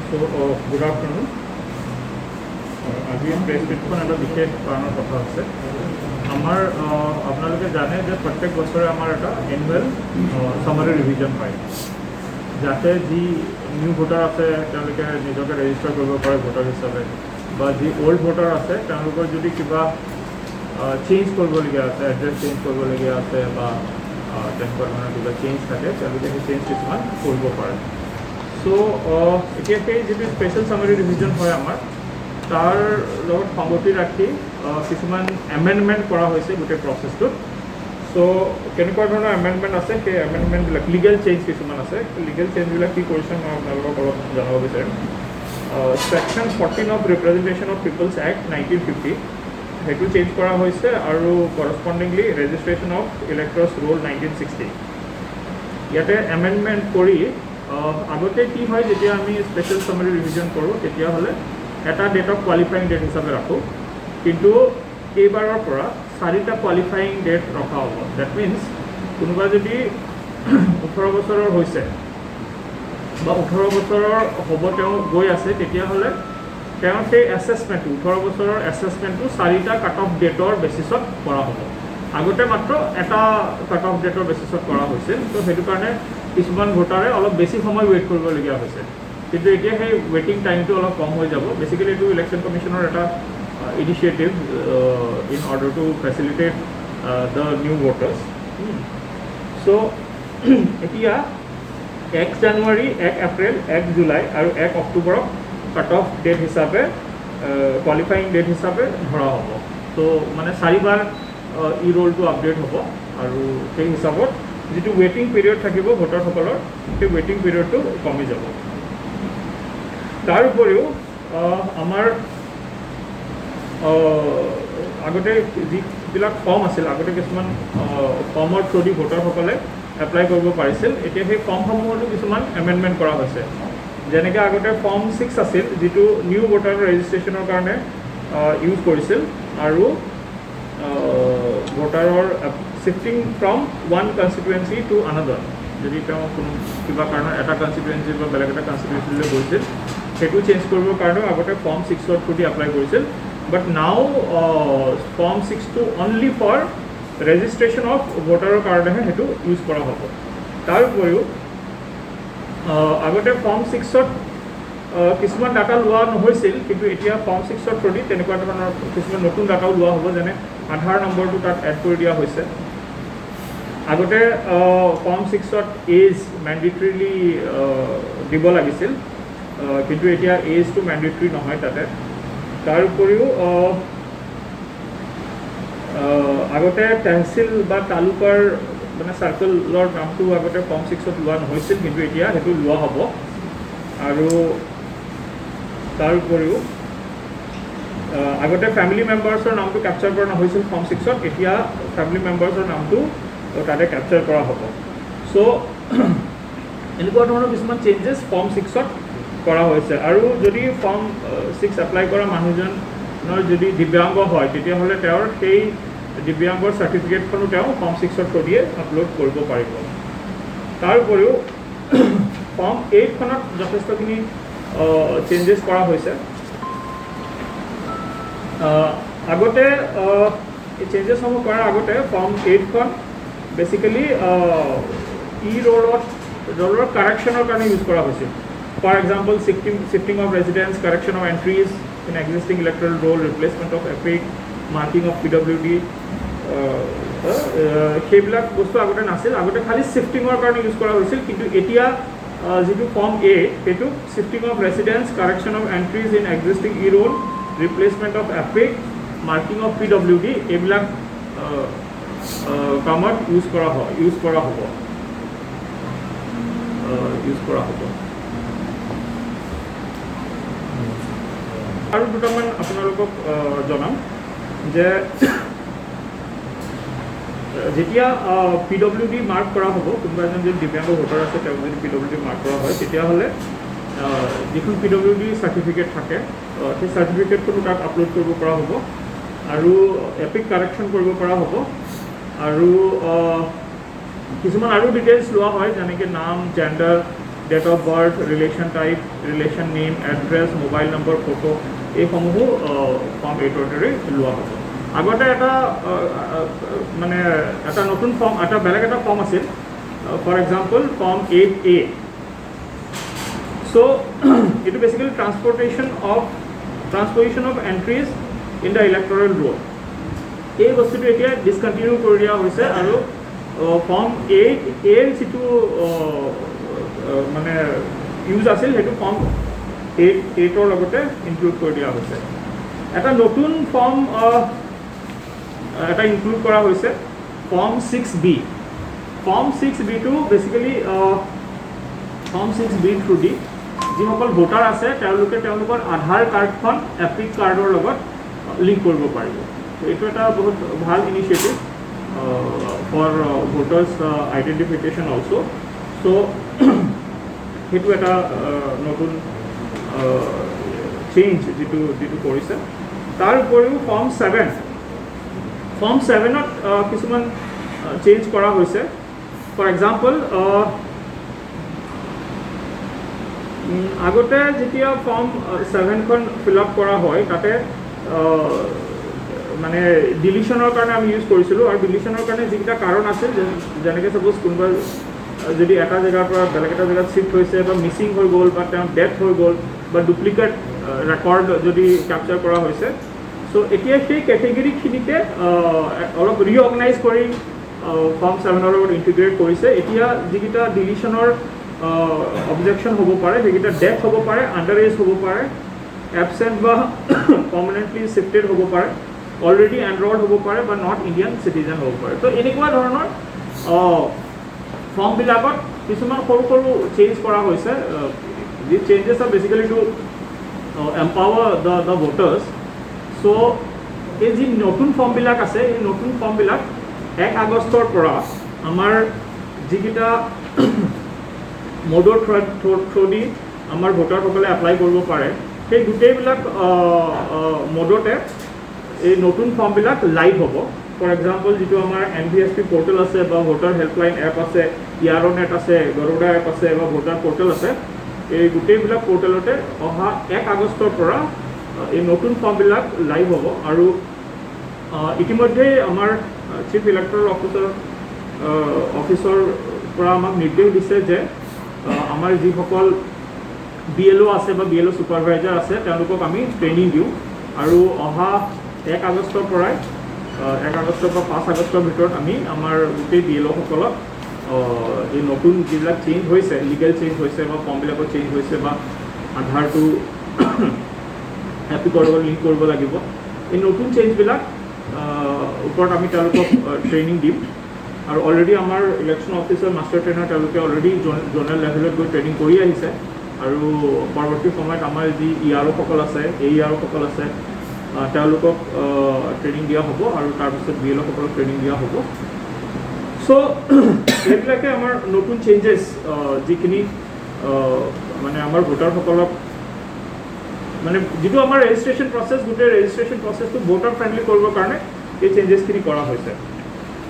So, good afternoon. আজি press মিটখন এটা বিশেষ কাৰণত কথা হৈছে। আমাৰ আপোনালোকে জানে যে প্ৰত্যেক বছৰে আমাৰ এটা এনুৱেল চামাৰী ৰিভিজন হয়, যাতে যি নিউ ভোটাৰ আছে তেওঁলোকে নিজকে ৰেজিষ্টাৰ কৰিব পাৰে ভোটাৰ হিচাপে, বা যি অ'ল্ড ভোটাৰ আছে তেওঁলোকৰ যদি কিবা চেঞ্জ কৰিবলগীয়া আছে, এড্ৰেছ চেঞ্জ কৰিবলগীয়া আছে বা তেনেকুৱা ধৰণৰ কিবা চেঞ্জ থাকে, তেওঁলোকে সেই চেঞ্জ কিছুমান কৰিব পাৰে। চ' এতিয়া সেই যিটো স্পেচিয়েল চামাৰী ৰিভিজন হয় আমাৰ, তাৰ লগত সংগতি ৰাখি কিছুমান এমেণ্ডমেণ্ট কৰা হৈছে গোটেই প্ৰচেছটোত। চ' কেনেকুৱা ধৰণৰ এমেণ্ডমেণ্ট আছে, সেই এমেণ্ডমেণ্টবিলাক, লিগেল চেঞ্জ কিছুমান আছে, লিগেল চেঞ্জবিলাক কি কৰিছে মই আপোনালোকক অলপ জনাব বিচাৰিম। Section 14 of Representation of People's Act 1950, সেইটো চেঞ্জ কৰা হৈছে আৰু correspondingly Registration of Electors Roll 1960 ইয়াতে এমেণ্ডমেণ্ট কৰি। আগতে কি হয়, যেতিয়া আমি স্পেচিয়েল চামাৰী ৰিভিজন কৰোঁ, তেতিয়াহ'লে এটা ডেটক কোৱালিফাইং ডেট হিচাপে ৰাখোঁ, কিন্তু এইবাৰৰ পৰা চাৰিটা কোৱালিফাইং ডেট ৰখা হ'ব। That means কোনোবা যদি 18 বছৰৰ হৈছে বা 18 বছৰৰ হ'ব তেওঁ গৈ আছে, তেতিয়াহ'লে তেওঁৰ সেই এছেছমেণ্টটো, 18 বছৰৰ এছেছমেণ্টটো চাৰিটা কাট অফ ডেটৰ বেচিছত কৰা হ'ব। আগতে মাত্ৰ এটা কাট অফ ডেটৰ বেচিছত কৰা হৈছিল। ত' সেইটো কাৰণে কিছুমান ভোটাৰে অলপ বেছি সময় ৱেইট কৰিবলগীয়া হৈছে, কিন্তু এতিয়া সেই ৱেইটিং টাইমটো অলপ কম হৈ যাব। বেচিকেলি এইটো ইলেকশ্যন কমিশ্যনৰ এটা initiative in order to facilitate the new voters. So এতিয়া 1 জানুৱাৰী, 1 এপ্ৰিল, 1 জুলাই আৰু 1 অক্টোবৰক কাট অফ ডেট হিচাপে, কোৱালিফাইং ডেট হিচাপে ধৰা হ'ব। ত' মানে চাৰিবাৰ ই ৰোলটো আপডেট হ'ব আৰু সেই হিচাপত যিটো ৱেইটিং পিৰিয়ড থাকিব ভোটাৰসকলৰ, সেই ৱেইটিং পিৰিয়ডটো কমি যাব। তাৰ উপৰিও আমাৰ আগতে যিবিলাক ফৰ্ম আছিল, আগতে কিছুমান ফৰ্মৰ থ্ৰুদি ভোটাৰসকলে এপ্লাই কৰিব পাৰিছিল। এতিয়া সেই ফৰ্মসমূহতো কিছুমান এমেণ্ডমেণ্ট কৰা হৈছে। যেনেকৈ আগতে ফৰ্ম 6 আছিল, যিটো নিউ ভোটাৰ ৰেজিষ্ট্ৰেশ্যনৰ কাৰণে ইউজ কৰিছিল আৰু ভোটাৰৰ shifting from one constituency to another, যদি তেওঁ কোনো কিবা কাৰণত এটা কনষ্টিটুৱেঞ্চিৰ পৰা বেলেগ এটা কনষ্টিটুৱেঞ্চিলৈ গৈছিল, সেইটো চেঞ্জ কৰিবৰ কাৰণেও আগতে ফৰ্ম 6ৰ থ্ৰুদি এপ্লাই কৰিছিল। বাট নাও ফৰ্ম 6টো অনলি ফৰ ৰেজিষ্ট্ৰেশ্যন অফ ভোটাৰৰ কাৰণেহে সেইটো ইউজ কৰা হ'ব। তাৰ উপৰিও আগতে ফৰ্ম 6ত কিছুমান ডাটা লোৱা নহৈছিল, কিন্তু এতিয়া ফৰ্ম 6ৰ থ্ৰুদি তেনেকুৱা ধৰণৰ কিছুমান নতুন ডাটাও লোৱা হ'ব, যেনে আধাৰ নম্বৰটো তাত এড কৰি দিয়া হৈছে। আগতে ফৰ্ম 6ত এজ মেণ্ডেটৰিলি দিব লাগিছিল, কিন্তু এতিয়া এজটো মেণ্ডেটৰী নহয় তাতে। তাৰ উপৰিও আগতে তেহচিল বা তালুকাৰ মানে চাৰ্কলৰ নামটো আগতে ফৰ্ম 6ত লোৱা নহৈছিল, কিন্তু এতিয়া সেইটো লোৱা হ'ব। আৰু তাৰ উপৰিও আগতে ফেমিলি মেম্বাৰ্ছৰ নামটো কেপচাৰ কৰা নহৈছিল ফৰ্ম 6ত, এতিয়া ফেমিলি মেম্বাৰ্ছৰ নামটো তাতে কেপচাৰ কৰা হ'ব। চ' এনেকুৱা ধৰণৰ কিছুমান চেঞ্জেছ ফৰ্ম 6ত কৰা হৈছে। আৰু যদি ফৰ্ম 6 এপ্লাই কৰা মানুহজনৰ যদি দিব্যাংগ হয়, তেতিয়াহ'লে তেওঁৰ সেই দিব্যাংগৰ চাৰ্টিফিকেটখনো তেওঁ ফৰ্ম 6ৰ থ্ৰুদিয়ে আপলোড কৰিব পাৰিব। তাৰ উপৰিও ফৰ্ম 8খনত যথেষ্টখিনি চেঞ্জেছ কৰা হৈছে। আগতে এই চেঞ্জেছসমূহ কৰাৰ আগতে ফৰ্ম 8খন বেচিকেলি ই ৰোলৰ কাৰেকশ্যনৰ কাৰণে ইউজ কৰা হৈছিল। For example, shifting of residence, correction of entries in existing electoral roll, replacement of EPIC, marking of PWD, সেইবিলাক বস্তু আগতে নাছিল। আগতে খালি শ্বিফটিঙৰ কাৰণে ইউজ কৰা হৈছিল। কিন্তু এতিয়া যিটো ফৰ্ম 8, সেইটো shifting of residence, correction of entries in existing e roll, replacement of EPIC, marking of PWD, এইবিলাক কামত ইউজ কৰা হয়, ইউজ কৰা হ'ব। আৰু দুটামান আপোনালোকক জনাম যে যেতিয়া পিডব্লিউ ডি মাৰ্ক কৰা হ'ব, কোনোবা এজন যদি দিব্যাংগ ভোটাৰ আছে, তেওঁক যদি পিডব্লিউ ডি মাৰ্ক কৰা হয়, তেতিয়াহ'লে যিখন পিডব্লিউ ডি চাৰ্টিফিকেট থাকে, সেই চাৰ্টিফিকেটখনো তাত আপলোড কৰিব পৰা হ'ব আৰু এপিক কাৰেকশ্যন কৰিব পৰা হ'ব। আৰু কিছুমান আৰু ডিটেইলছ লোৱা হয়, যেনেকৈ নাম, gender, Date of birth, relation type, relation name, address, mobile number, photo, এইসমূহো form 8ৰ দৰে লোৱা হ'ব। আগতে এটা মানে এটা নতুন ফৰ্ম, এটা বেলেগ এটা ফৰ্ম আছিল, for example, form 8A. So এইটো basically transportation of transposition of entries in the electoral roll. এই বস্তুটো এতিয়া ডিছকণ্টিনিউ কৰি দিয়া হৈছে আৰু ফৰ্ম 8Aৰ যিটো মানে ইউজ আছিল, সেইটো ফৰ্ম 8ৰ লগতে ইনক্লুড কৰি দিয়া হৈছে। এটা নতুন ফৰ্ম এটা ইনক্লুড কৰা হৈছে, ফৰ্ম 6B। Form 6Bটো বেচিকেলি ফৰ্ম 6Bৰ থ্ৰু দি যিসকল ভোটাৰ আছে, তেওঁলোকে তেওঁলোকৰ আধাৰ কাৰ্ডখন এপিক কাৰ্ডৰ লগত লিংক কৰিব পাৰিব। এইটো এটা বহুত ভাল initiative for voters identification also. So সেইটো এটা নতুন চেঞ্জ যিটো কৰিছে। তাৰ উপৰিও ফৰ্ম 7ত কিছুমান চেঞ্জ কৰা হৈছে। ফৰ এক্সাম্পল, আগতে যেতিয়া ফৰ্ম 7খন ফিল আপ কৰা হয়, তাতে মানে ডিলিশ্যনৰ কাৰণে আমি ইউজ কৰিছিলোঁ আৰু ডিলিশ্যনৰ কাৰণে যিকেইটা কাৰণ আছিল, যেনেকৈ ছাপ'জ কোনোবা যদি এটা জেগাৰ পৰা বেলেগ এটা জেগাত শ্বিফ্ট হৈছে বা মিচিং হৈ গ'ল বা তেওঁৰ ডেথ হৈ গ'ল বা ডুপ্লিকেট ৰেকৰ্ড যদি কেপচাৰ কৰা হৈছে। চ' এতিয়া সেই কেটেগৰীখিনিকে অলপ ৰিঅৰ্গনাইজ কৰি ফৰ্ম 7ৰ লগত ইণ্টিগ্ৰেট কৰিছে। এতিয়া যিকেইটা ডিলিশ্যনৰ অবজেকশ্যন হ'ব পাৰে, সেইকেইটা ডেথ হ'ব পাৰে, আণ্ডাৰ এজ হ'ব পাৰে, এবচেণ্ট বা পাৰ্মানেণ্টলি শ্বিফটেড হ'ব পাৰে, অলৰেডি এনৰল্ড হ'ব পাৰে বা not Indian citizen হ'ব পাৰে। তো এনেকুৱা ধৰণৰ ফৰ্মবিলাকত কিছুমান সৰু সৰু চেঞ্জ কৰা হৈছে। The changes are basically to empower the voters. So এই যি নতুন ফৰ্মবিলাক আছে, এই নতুন ফৰ্মবিলাক 1 আগষ্টৰ পৰা আমাৰ যিকেইটা মোডৰ থ্ৰু দি আমাৰ ভোটাৰসকলে এপ্লাই কৰিব পাৰে, সেই গোটেইবিলাক মোডতে এই নতুন ফৰ্মবিলাক লাইভ হ'ব। ফৰ এক্সাম্পল, যিটো আমাৰ এনভিএছপি পৰ্টেল আছে বা ভোটাৰ হেল্পলাইন এপ আছে, ইয়াৰ' নেট আছে, গৰুডা এপ আছে বা ভোটাৰ পৰ্টেল আছে, এই গোটেইবিলাক পৰ্টেলতে অহা 1 আগষ্টৰ পৰা এই নতুন ফৰ্মবিলাক লাইভ হ'ব। আৰু ইতিমধ্যেই আমাৰ চিফ ইলেক্টৰেল অফিচাৰ অফিচৰ পৰা আমাক নিৰ্দেশ দিছে যে আমাৰ যিসকল বিএলঅ' আছে বা বিএলঅ' ছুপাৰভাইজাৰ আছে, তেওঁলোকক আমি ট্ৰেইনিং দিওঁ আৰু অহা 1 আগষ্টৰ পৰাই, 1 আগষ্টৰ পৰা 5 আগষ্টৰ ভিতৰত আমি আমাৰ গোটেই বিএলঅ'সকলক এই নতুন যিবিলাক চেঞ্জ হৈছে, লিগেল চেঞ্জ হৈছে বা ফৰ্মবিলাকত চেঞ্জ হৈছে বা আধাৰটো এপিকৰ লগত লিংক কৰিব লাগিব, এই নতুন চেঞ্জবিলাক ওপৰত আমি তেওঁলোকক ট্ৰেইনিং দিম। আৰু অলৰেডি আমাৰ ইলেকশ্যন অফিচাৰ, মাষ্টাৰ ট্ৰেইনাৰ, তেওঁলোকে অলৰেডি জ'নেল লেভেলত গৈ ট্ৰেইনিং কৰি আহিছে। আৰু পৰৱৰ্তী সময়ত আমাৰ যি ইআৰঅ'সকল আছে, এ ইআৰঅ'সকল আছে, তেওঁলোকক ট্ৰেইনিং দিয়া হ'ব আৰু তাৰপিছত বিএলঅ'সকলক ট্ৰেইনিং দিয়া হ'ব। চ' এইবিলাকে আমাৰ নতুন চেঞ্জেছ, যিখিনি মানে আমাৰ ভোটাৰসকলক মানে যিটো আমাৰ ৰেজিষ্ট্ৰেশ্যন প্ৰচেছ, গোটেই ৰেজিষ্ট্ৰেশ্যন প্ৰচেছটো ভোটাৰ ফ্ৰেণ্ডলি কৰিবৰ কাৰণে এই চেঞ্জেছখিনি কৰা হৈছে।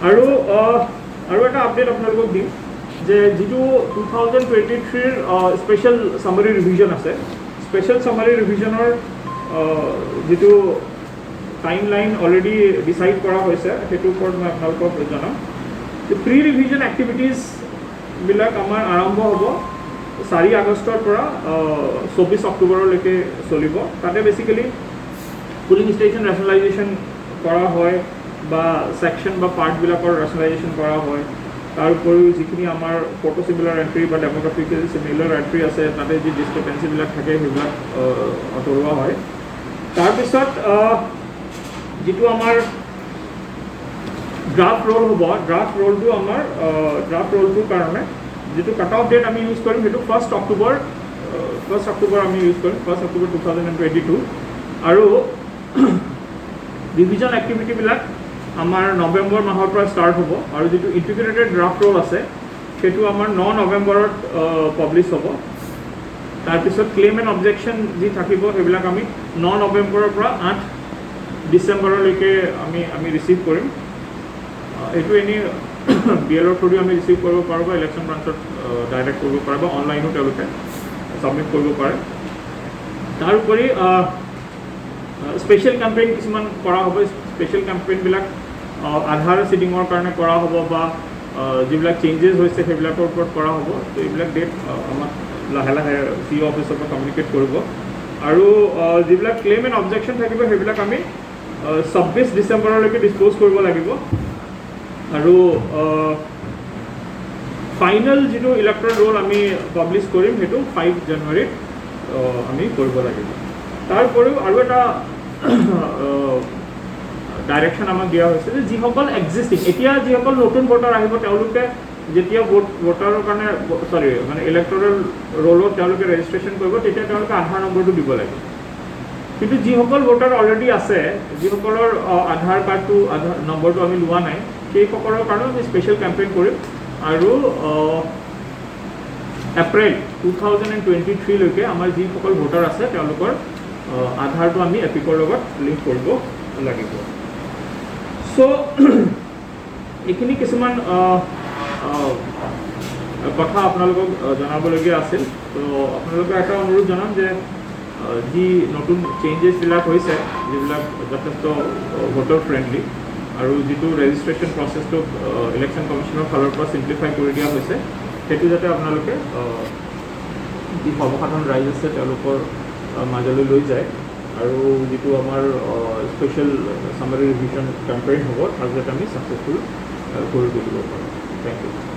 আৰু এটা আপডেট আপোনালোকক দিম যে যিটো 2023ৰ স্পেচিয়েল চামাৰী ৰিভিজন আছে, স্পেচিয়েল চামাৰী ৰিভিজনৰ যিটো টাইম লাইন অলৰেডি ডিচাইড কৰা হৈছে, সেইটোৰ ওপৰত মই আপোনালোকক জনাম। প্ৰি ৰিভিজন এক্টিভিটিজবিলাক আমাৰ আৰম্ভ হ'ব 4 আগষ্টৰ পৰা, 24 অক্টোবৰলৈকে চলিব। তাতে বেচিকেলি পুলিং ষ্টেচন ৰেচনেলাইজেশ্যন কৰা হয় বা ছেকশ্যন বা পাৰ্টবিলাকৰ ৰেচনেলাইজেশ্যন কৰা হয়। তাৰ উপৰিও যিখিনি আমাৰ ফটো চিমিলাৰ এণ্ট্ৰি বা ডেম'গ্ৰাফিকেল চিমিলাৰ এণ্ট্ৰি আছে, তাতে যি ডিছক্ৰিপেঞ্চিবিলাক থাকে, সেইবিলাক আঁতৰোৱা হয়। তাৰপিছত যিটো আমাৰ ড্ৰাফ্ট ৰোল হ'ব, ড্ৰাফ্ট ৰোলটোৰ কাৰণে যিটো কাট অফ ডেট আমি ইউজ কৰিম, সেইটো 1 অক্টোবৰ আমি ইউজ কৰিম, 1 October 2022। আৰু ৰিভিজন এক্টিভিটিবিলাক আমাৰ নৱেম্বৰ মাহৰ পৰা ষ্টাৰ্ট হ'ব আৰু যিটো ইণ্টিগ্ৰেটেড ড্ৰাফ্ট ৰোল আছে, সেইটো আমাৰ 9 নৱেম্বৰত পাব্লিছ হ'ব। তাৰপিছত ক্লেইম এণ্ড অবজেকশ্যন যি থাকিব, সেইবিলাক আমি 9 নৱেম্বৰৰ পৰা 8 ডিচেম্বৰলৈকে আমি ৰিচিভ কৰিম। এইটো এনেই বিএলঅ'ৰ থ্ৰুদি আমি ৰিচিভ কৰিব পাৰোঁ বা ইলেকশ্যন ব্ৰাঞ্চত ডাইৰেক্ট কৰিব পাৰে বা অনলাইনো তেওঁলোকে ছাবমিট কৰিব পাৰে। তাৰোপৰি স্পেচিয়েল কেম্পেইন কিছুমান কৰা হ'ব। স্পেচিয়েল কেম্পেইনবিলাক আধাৰ চিডিঙৰ কাৰণে কৰা হ'ব বা যিবিলাক চেঞ্জেছ হৈছে সেইবিলাকৰ ওপৰত কৰা হ'ব। ত' এইবিলাক ডেট আমাক লাহে লাহে চি অ' অফিচৰ পৰা কমিউনিকেট কৰিব। আৰু যিবিলাক ক্লেইম এণ্ড অবজেকশ্যন থাকিব, সেইবিলাক আমি 26 ডিচেম্বৰলৈকে ডিছপ'জ কৰিব লাগিব। আৰু ফাইনেল যিটো ইলেক্টৰেল ৰোল আমি পাব্লিছ কৰিম, সেইটো 5 জানুৱাৰীত আমি কৰিব লাগিব। তাৰ উপৰিও আৰু এটা ডাইৰেকশ্যন আমাক দিয়া হৈছে যে যিসকল এক্সিষ্টিং, এতিয়া যিসকল নতুন ভোটাৰ আহিব, তেওঁলোকে যেতিয়া ভোটাৰৰ কাৰণে, চৰি, মানে ইলেক্টৰেল ৰোলত তেওঁলোকে ৰেজিষ্ট্ৰেশ্যন কৰিব, তেতিয়া তেওঁলোকে আধাৰ নম্বৰটো দিব লাগিব। কিন্তু যিসকল ভোটাৰ অলৰেডি আছে, যিসকলৰ আধাৰ কাৰ্ডটো, আধাৰ নম্বৰটো আমি লোৱা নাই, সেইসকলৰ কাৰণেও আমি স্পেচিয়েল কেম্পেইন কৰিম। আৰু এপ্ৰিল 2023লৈকে আমাৰ যিসকল ভোটাৰ আছে, তেওঁলোকৰ আধাৰটো আমি এপিকৰ লগত লিংক কৰিব লাগিব। চ' এইখিনি কিছুমান কথা আপোনালোকক জনাবলগীয়া আছিল। ত' আপোনালোকে এটা অনুৰোধ জনাম যে যি নতুন চেঞ্জেছবিলাক হৈছে, যিবিলাক যথেষ্ট ভোটাৰ ফ্ৰেণ্ডলি আৰু যিটো ৰেজিষ্ট্ৰেশ্যন প্ৰচেছটো ইলেকশ্যন কমিশ্যনৰ ফালৰ পৰা চিম্প্লিফাই কৰি দিয়া হৈছে, সেইটো যাতে আপোনালোকে যি সৰ্বসাধাৰণ ৰাইজ আছে তেওঁলোকৰ মাজলৈ লৈ যায় আৰু যিটো আমাৰ স্পেচিয়েল চামাৰী ৰিভিজন কেম্পেইন হ'ব, তাক যাতে আমি ছাকচেছফুল কৰি তুলিব পাৰোঁ। Thank you.